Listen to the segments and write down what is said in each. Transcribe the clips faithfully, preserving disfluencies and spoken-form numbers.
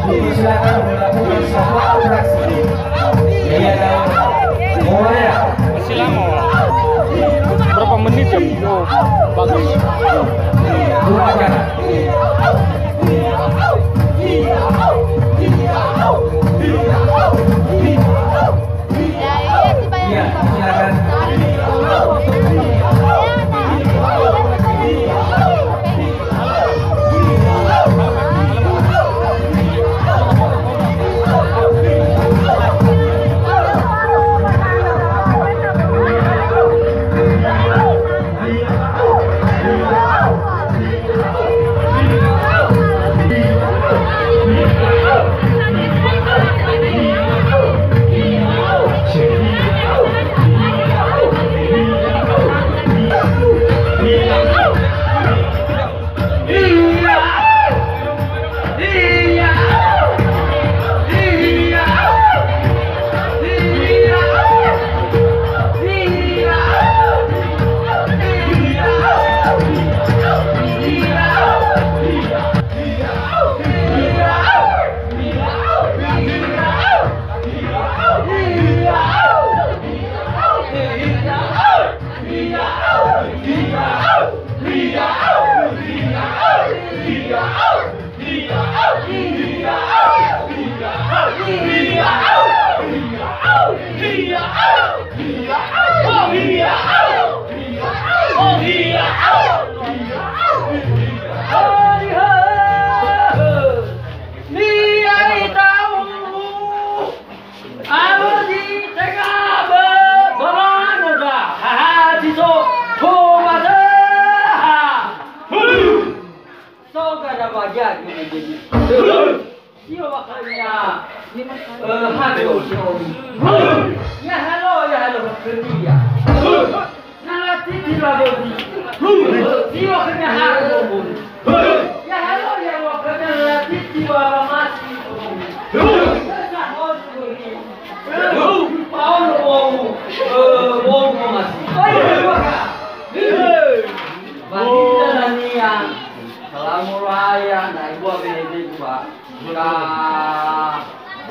Silakan melakukan satu atraksi. Iya, Korea. Masih lama, Wak. Berapa menit ya? Oh, bagus. Dua acara. Iya, silakan. Soga na bagia gini-gini. Sio bakanya, eh, halo, sio. Ya halo, ya halo, kerja. Na latiti la bodi. Sio kena halo. Ya halo, ya halo, kena latiti wa masi. Sahos bodi. Paolo wau, eh, wau masi. Balita dania, salamu raya, na ibu Benediktus, Pak. Ka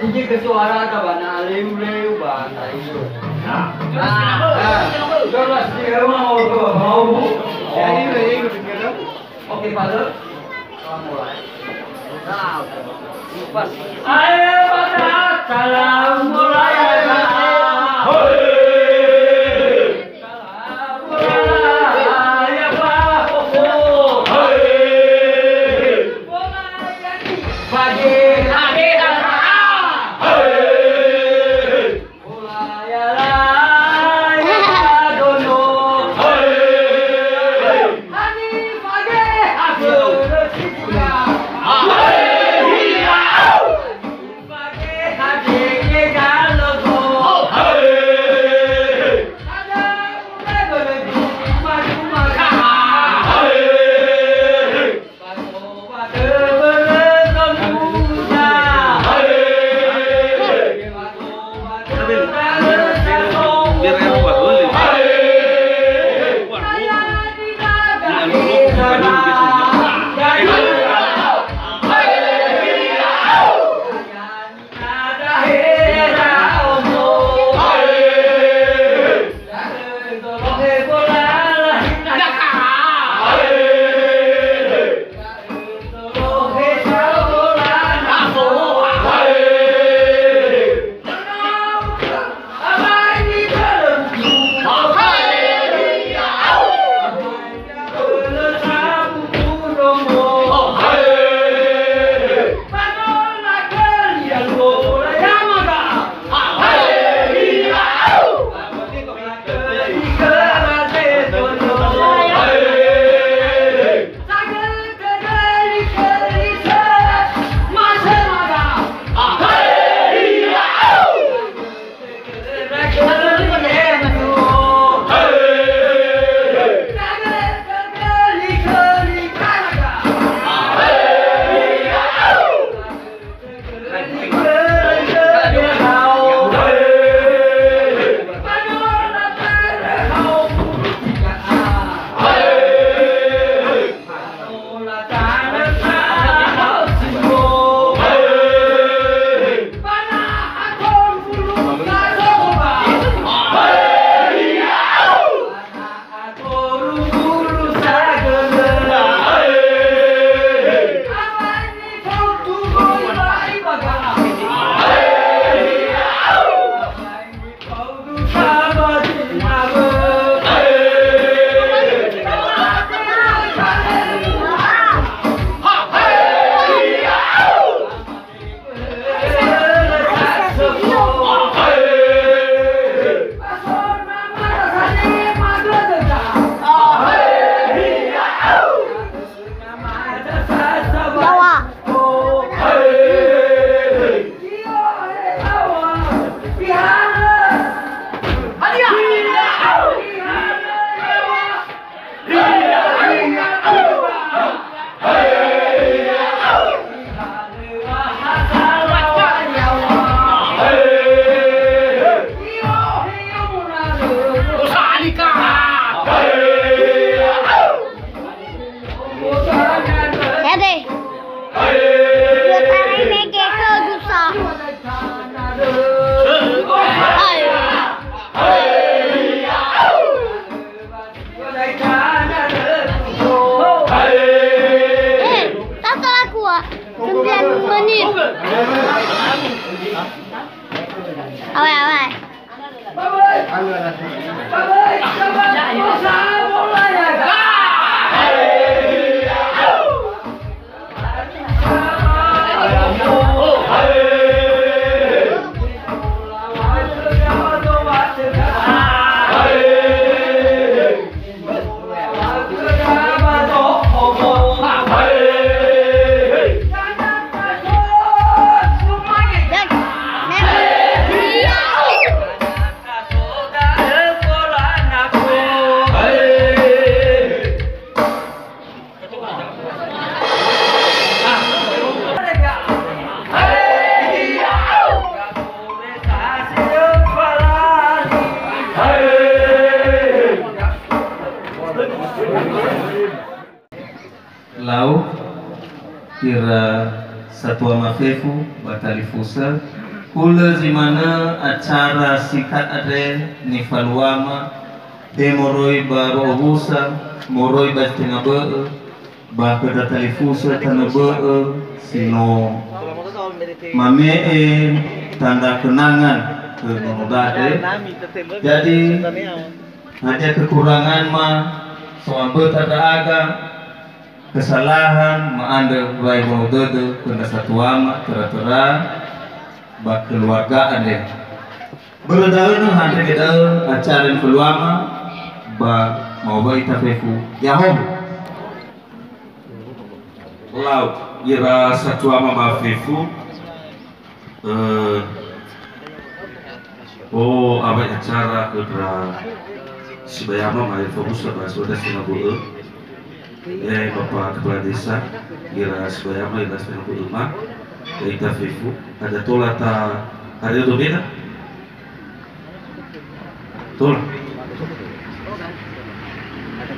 tinggi ke suara ta ba na leu-leu ba ta itu. Nah, nah, terus di rumah mau ke mau bu. Jadi leu-leu gitu. Oke, Pak. Mulai. Nah, pas. Ayo, Pak, salam mulai. Sembilan menit. Awai, awai. Lau ira satua mafefu ba talifusö, hulö zi manö acara sikat andre nifaluama, he moroi ba wa'owusa, moroi ba zi tenga bö'ö, ba khöda talifusö tanö bö'ö si no mame'e tanda kenangan khö nonoda andre. Jadi, hadia kekurangan ma so amböta ndra'aga, kesalahan ma'andrö wa'ebolo dödö khö ndra satuama töra-töra ba keluarga andre. Börö da'ö no ha'andrege da'ö acara nifaluama ba ma'owai ita fefu. Ya'ahowu. Lau, ira satuama ba fefu, eh, o awai acara khö ndra sibayama mai fokus ba sudah sina bu'ö. Eh, Bapak Kepala Desa, ira sibayama, ira sibayama bu ema, ya ita fefu, ada tola ta hari domena? Tola.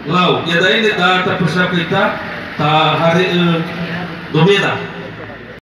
Lau, ya daine da ta persiapkan ita, ta hari, eh, domena.